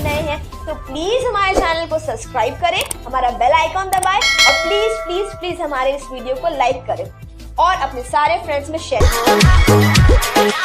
नए हैं तो प्लीज हमारे चैनल को सब्सक्राइब करें, हमारा बेल आइकॉन दबाएं और प्लीज प्लीज प्लीज हमारे इस वीडियो को लाइक करें और अपने सारे फ्रेंड्स में शेयर करें।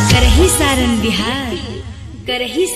करही सारण बिहार करही।